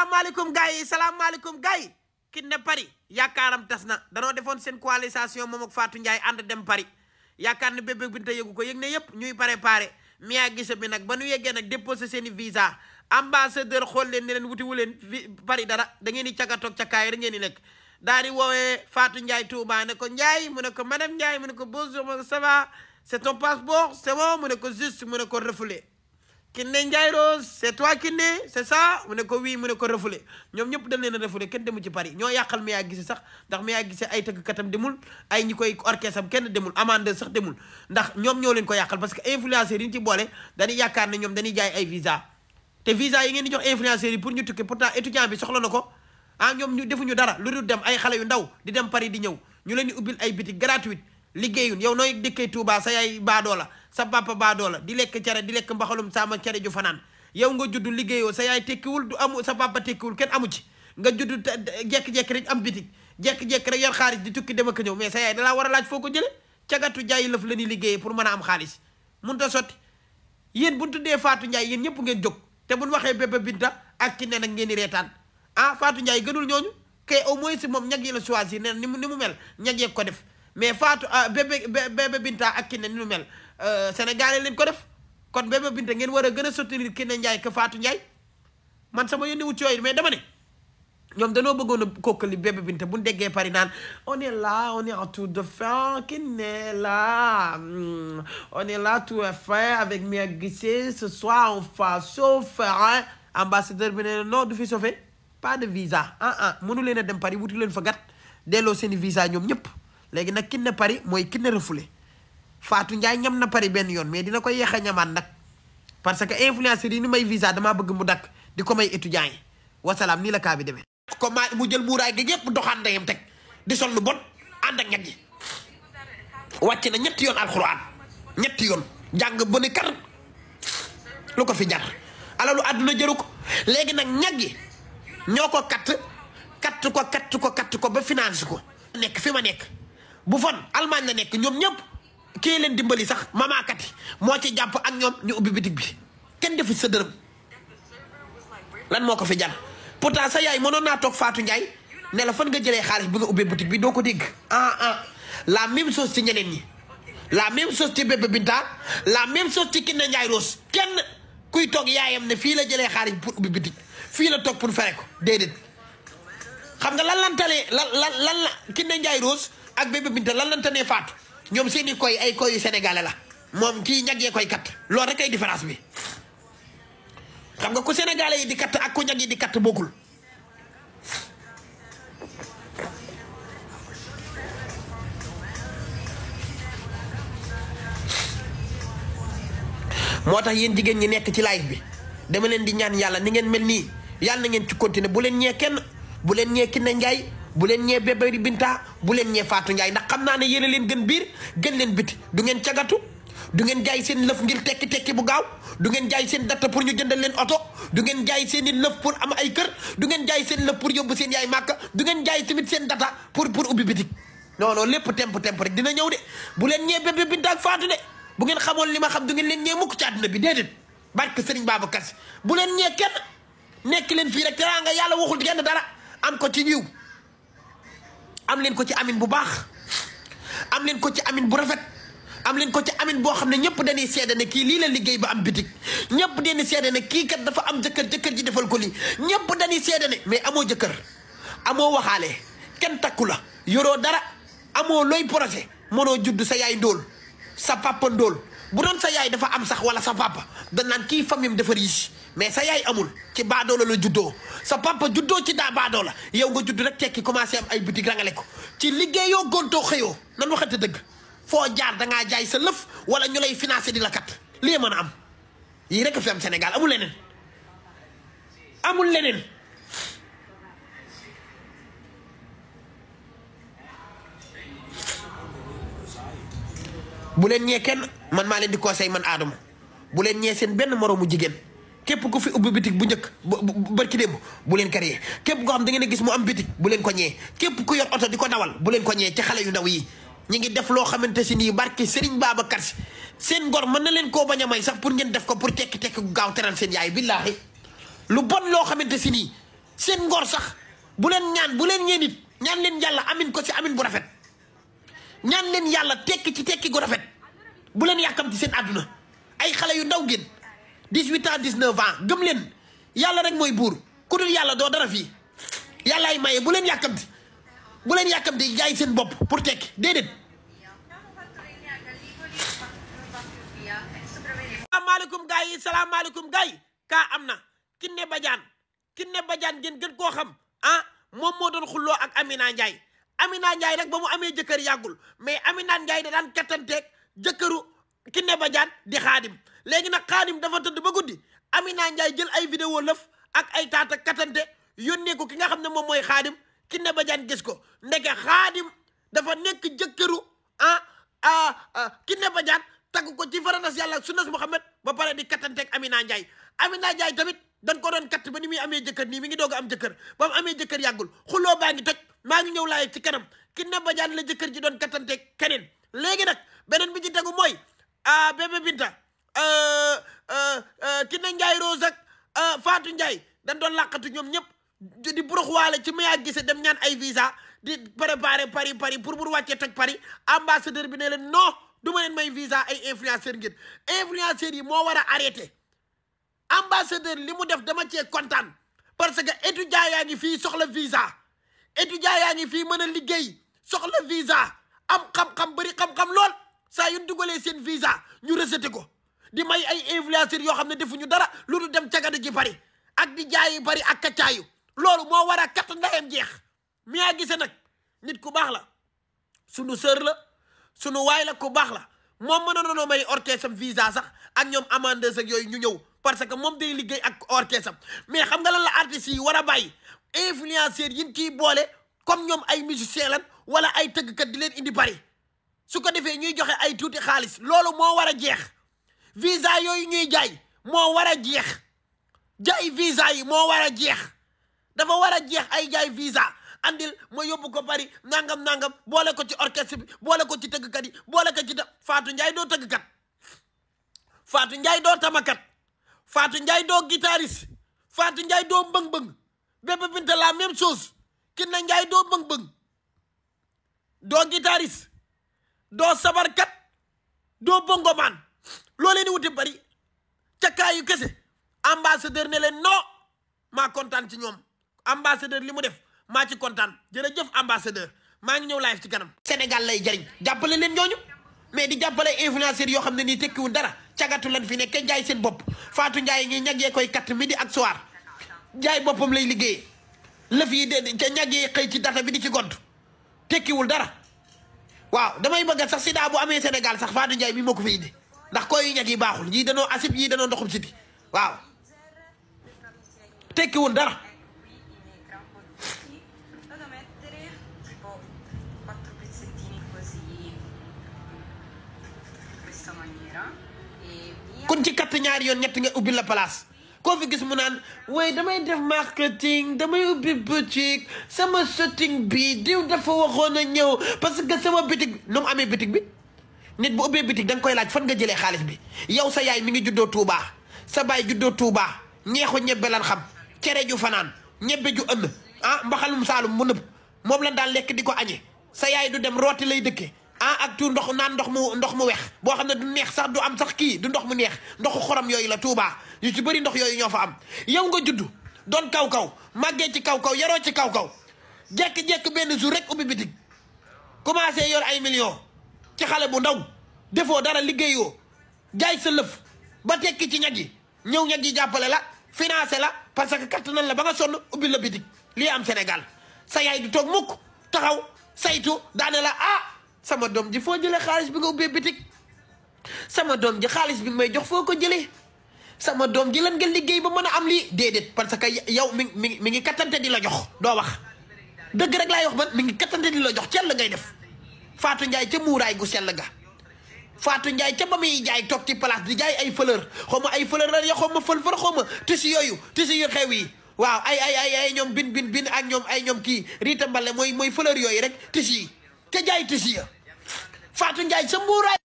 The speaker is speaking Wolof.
salaamaaleykum gars yi salaamaaleykum gars yi Kiné Paris yaakaaram tas na danoo defoon seen coalition moom ak Fatou Ndiaye ànd dem Paris yaakaar ne Bébé Binta yëgu ko yëg ne yëpp ñuy préparé Mia Guissé bi nag ba nu yeggee nag déposé seen i visa ambassadeur xool leen ne leen wuti wu leen Paris dara da ngeen di cagatoog cakaay da ngeen di nekk daal di woowee Fatou Ndiaye Touba ne ko Ndiaye mu ne ko madame Ndiaye mu ne ko bonjour ça va c'est ton passeport c'est bon mu ne ko juste mu ne ko refoulé Kiné Ndiaye Rose c'est toi Kiné c'est ça mu ne ko oui mu ne ko refoulé ñoom ñëpp dañ leen a refoulé kenn demu ci Paris ñoo yàqal Mia Guissé sax ndax Mia Guissé ay tëggkatam demul ay ñi koy orchestre am kenn demul amande sax demul ndax ñoom ñoo leen ko yàqal parce que influenceurs yi ñu ci boole dañuy yaakaar ne ñoom dañuy jaay ay visa te visa yi ngeen di jox influenceurs yi pour ñu tukki pourtant étudiant bi soxla na ko ah ñoom ñu defuñu dara lu dul dem ay xale yu ndaw di dem Paris di ñëw ñu leen di ubbil ay boutique gratuite liggéeyun yow nooy dëkkee Touba sa yaay baadoo la sa papa baadoo la di lekk cere di lekk mbaxalum saama cere ju fanaan yow nga judd liggéeyoo sa yaay tekkiwul du amu sa papa tekkiwul kenn amu ci nga judd jekki-jekki rek am bitik jekki-jekki rek yor xaalis di tukki dem ak ñëw mais sa yaay dalaa war a laaj foo ko jële cagatu jaayi lëf la ñuy liggéeyee pour mën a am xaalis mun ta sotti yéen bu ñu tuddee Fatou Ndiaye yéen ñëpp ngeen jóg te buñ waxee Bébé Binta ak Kiné nag ngeen di reetaan ah Fatou Ndiaye gënul ñooñu kay au moins si moom ñag yi la choisir ne ni mu mel ñag yeeg ko def mais Fatou Bébé Binta ak Kiné ni mu mel Sénégalais leen ko def kon Bébé Binta ngeen war a gën a soutenir Kiné Ndiaye que Fatou Ndiaye man sama yónni wu ci yooyu mais dama ne ñoom danoo bëggoon a kokkali Bébé Binta bu ñu déggee Paris naan on est là on est en tour de fin Kiné là on est là tout est fait avec Mia Guissé ce soir on va chauffer ambassadeur bi ne non du fi chauffer pas de visa mënu leen a dem Paris wuti leen fa gat delloo seeni visa ñoom ñëpp léegi nag Kiné Paris mooy Kiné refoulé Fatou Ndiaye ñam na Paris benn yoon mais dina ko yéex a ñamaat nag parce que influenceurs yi ni may visa damaa bëgg mu dakk di ko may étudiants yi wasalaam nii la kaa bi demee. comme mu jël muuraay gi yëpp doxaan ndeyam teg di sol lu bon ànd ak ñag yi wàcc na ñetti yoon alxuraan ñetti yoon jàng ba ne kar lu ko fi jar alalu àdduna jëru ko léegi nag ñag yi ñoo ko katt ko ba finance ko. nekk fi ma nekk bu fon Allemagne la nekk ñoom ñëpp kii leen dimbali sax mamaakat yi moo ci jàpp ak ñoom ñu ubbi bitig bi kenn defu sa dërëm lan moo ko fi jar pourtant sa yaay mënoon naa toog Fatou Ndiaye ne la fan nga jëlee xaalis bi nga ubbee bitig bi doo ko dégg la même chose ci ñeneen ñi la même chose ci Bébé Binta la même chose ci Kiné Ndiaye Rose kenn kuy toog yaayam ne fii la jëlee xaalis pour ubbi bitig fii la toog pour fere ko déedéet xam nga lan lan talee lan la Kiné Ndiaye Rose ak Bébé Binta lan lan tanee Fatou ñoom seeni koy ay koy yu sénégalais la moom kii ñag yee koy kat loolu rek ay différence bi xam nga ku sénégalais yi di kat ak ku ñag yi di kat bokkul moo tax yéen jigéen ñi nekk ci live bi dama leen di ñaan yàlla ni ngeen mel nii yàlla na ngeen ci continuer bu leen ñee kenn bu leen ñee Kiné Ndiaye bu leen ñee Bébé Binta bu leen ñee Fatou Ndiaye ndax xam naa ne yéen a leen gën biir gën leen biti du ngeen cagatu du ngeen jaay seen lëf ngir tekki bu gaaw du ngeen jaay seen data pour ñu jëndal leen oto du ngeen jaay seen i lëf pour am ay kër du ngeen jaay seen lëf pour yóbbu seen yaay màkka du ngeen jaay tamit seen data pour ubbi bitik non non lépp temp rek dina ñëw de bu leen ñee Bébé Binta ak Fatou de bu ngeen xamoon li ma xam du ngeen leen ñee mukk ci àdduna bi déedéet barke Serigne Babacar Sy bu leen ñee kenn nekk leen fii rek teraanga yàlla waxul kenn dara am ko ci ñiw am leen ko ci amin bu baax am leen ko ci amin bu rafet am leen ko ci amin boo xam ne ñëpp dañuy seede ne kii lii la liggéey ba am bitik ñëpp dañuy seede ne kii kat dafa am jëkkër ji defal ko lii ñëpp dañuy seede ne mais amoo jëkkër amoo waxaale kenn takku la yoroo dara amoo looy projet mënoo judd sa yaay ndóol sa papa ndóol bu doon sa yaay dafa am sax wala sa papa dañ naan kii famille dafa riche mais sa yaay amul ci baadoola la juddoo sa papa juddoo ci daa baadoola yow nga judd rek tekki commencé am ay bitig rangale ko ci liggéeyoo gontoo xëyoo nan waxante dëgg foo jaar dangaa jaay sa lëf wala ñu lay financé di la kat lii mën a am yii rek a fi am Sénégal amul leneen amul leneen bu leen ñee kenn man maa leen di conseil man Adama bu leen ñee seen benn moroomu jigéen képp ku fi ubbi bitik bu njëkk barki démb bu leen créé képp koo xam da ngeen a gis mu am bitik bu leen ko ñee képp ku yor oto di ko dawal bu leen ko ñee ci xale yu ndaw yi ñi ngi def loo xamante si nii barki Serigne Babacar Sy seen ngor mën na leen koo bañ a may sax pour ngeen def ko pour tekki-tekki gu gaaw teral seen yaay billaahi lu bon loo xamante si nii seen ngor sax bu leen ñeen it ñaan leen yàlla amin ko ci amin bu rafet ñaan leen yàlla tekki ci tekki gu rafet bu leen yàkkamti seen àdduna ay xale yu ndaw ngeen 18 ans 19 ans gëm leen yàlla rek mooy buur ku dul yàlla doo dara fii yàllaay maye bu leen yàkkamti jaay seen bopp pour tekki déedéet. salaamaaleykum gars yi kaa am na Kiné Badiane ngeen gën koo xam moom moo doon xulloo ak Amina Ndiaye rek ba mu amee jëkkër yàggul mais Amina Ndiaye da daan kattanteeg jëkkëru Kiné Badiane di Xaadim léegi nag Xaadim dafa tëdd ba guddi Amina Ndiaye jël ay vidéo lëf ak ay taata kattante yónnee ko ki nga xam ne moom mooy Xaadim Kiné Badiane gis ko ndeke Xaadim dafa nekk jëkkëru Kiné Badiane tagg ko ci faratas yàlla ak sunnas Muhammad ba pare di kattanteeg Amina Ndiaye tamit dañ ko doon katt ba ni muy amee jëkkër nii mi ngi doog a am jëkkër ba mu amee jëkkër yàggul xuloo baa ngi toj maa ngi ñëw laay ci kanam Kiné Badiane la jëkkër ji doon kattanteeg keneen léegi nag beneen bi ci tegu mooy bébé Binta Kiné Ndiaye Rose ak Fatou Ndiaye dañ doon làqatu ñoom ñëpp di buruxwaale ci Maya Guissé dem ñaan ay visa di préparer Paris pour wàccee toj Paris ambassadeur bi ne leen non du ma leen may visa ay influenceur ngeen influenceurs yi moo war a arrêté ambassadeur li mu def dama cee kontaan parce que étudiant yaa ngi fii soxla visa étudiant yaa ngi fii mën a liggéey soxla visa am xam-xam bëri xam-xam lool saa yu dugalee seen visa ñu rejeté ko di may ay influenceurs yoo xam ne defuñu dara lu dul dem cagadu ji Paris ak di jaayi Paris ak kaccaayu loolu moo war a kat ndayem jeex Maya Guissé nag nit ku baax la sunu sœur la sunu waay la ku baax la moom mënoon na may orchestre visa sax ak ñoom amandeuse ak yooyu ñu ñëw parce que moom day liggéey ak orchestre mais xam nga lan la artistes yi war a bàyyi influenceurs yi ñu ciy boole comme ñoom ay musiciens lan wala ay tëggkat di leen indi Paris su ko defee ñuy joxe ay tuuti xaalis loolu moo war a jeex visa yooyu ñuy jaay moo war a jeex jaay visa yi moo war a jeex dafa war a jeex ay jaay visa andil ma yóbbu ko Paris nangam boole ko ci orchestre bi boole ko ci tëggkat yi boole ko ci Fatou Ndiaye doo tëggkat Fatou Ndiaye doo tamakat Fatou Ndiaye doo guitariste Fatou Ndiaye doo mbëng-mbëng Bébé Binta la même chose Kiné Ndiaye doo mbëng-mbëng doo guitariste doo sabarkat doo bongoman loo leen di wuti bari ca kaayu kese ambassadeur ne leen non maa kontaan ci ñoom ambassadeur li mu def maa ci kontaan jërëjëf ambassadeur maa ngi ñëw live ci kanam Sénégal lay jariñ jàppale leen ñooñu mais di jàppale influenceurs yoo xam ne nii tekkiwul dara cagatu lan fi nekk jaay seen bopp Fatou Ndiaye ngi ñag yee koy katt midi ak soir jaay boppam lay liggéeyee lëf yi de ca ñag yi xëy ci data bi di ci gont tekkiwul dara waaw damay bëgg sax sida bu amee Sénégal sax Fatou Ndiaye mi moo ko fi indi ndax koy ñag yi baaxul ñii danoo asib ñii danoo ndoxum siti waaw tekkiwul dara kon ci katt ñaari yoon ñett nga ubbi la place koo fi gis mu naan waaye damay def marketing damay ubbi boutique sama shooting bi diw dafa waxoon a ñëw parce que sama bitig nu mu amee bitig bi nit bu ubbee bitig da nga koy laaj fan nga jëlee xaalis bi yow sa yaay mi ngi juddoo Touba sa baay juddoo Touba ñeexu ñebbe lan xam cere ju fanaan ñebbe ju ënn mbaxalum saalum mu nëb moom lan daal lekk di ko añe sa yaay du dem rooti lay dëkke ak tuur ndox naan ndox mu weex boo xam ne du neex sax du am sax kii du ndox mu neex ndoxu xorom yooyu la Touba yu ci bëri ndox yooyu ñoo fa am yow nga juddu doon kaw-kaw màggee ci kaw-kaw yaroo ci kaw-kaw jekk-jekk benn jour rek ubbi bitig commencé yor ay millions ci xale bu ndaw defoo dara liggéeyoo jaay sa lëf ba tekki ci ñag yi ñëw ñag yi jàppale la financé la parce que katt nan la ba nga sonn ubbi la bitig lii am Sénégal sa yaay du toog mukk taxaw saytu daane la sama doom ji foo jëlee xaalis bi nga ubbee bitig sama doom ji xaalis bi may jox foo ko jëlee sama doom ji lan nga liggéey ba mën a am lii déedéet parce que yow mi ngi kattante di la jox doo wax dëgg rek laay wax man mi ngi kattante di la jox cell ngay def Fatou Ndiaye ca muuraay gu sell ga Fatou Ndiaye ca ba muy jaay toog ci place di jaay ay fleur xaw ma ay fleur la xaw ma fël-fël xaw ma tissu yu xew yi waaw ay ñoom bin ak ñoom ay ñoom kii Rita Mbale mooy fleur yooyu rek tissu yi te jaay tissu ya Fatou Ndiaye sa mbuuraay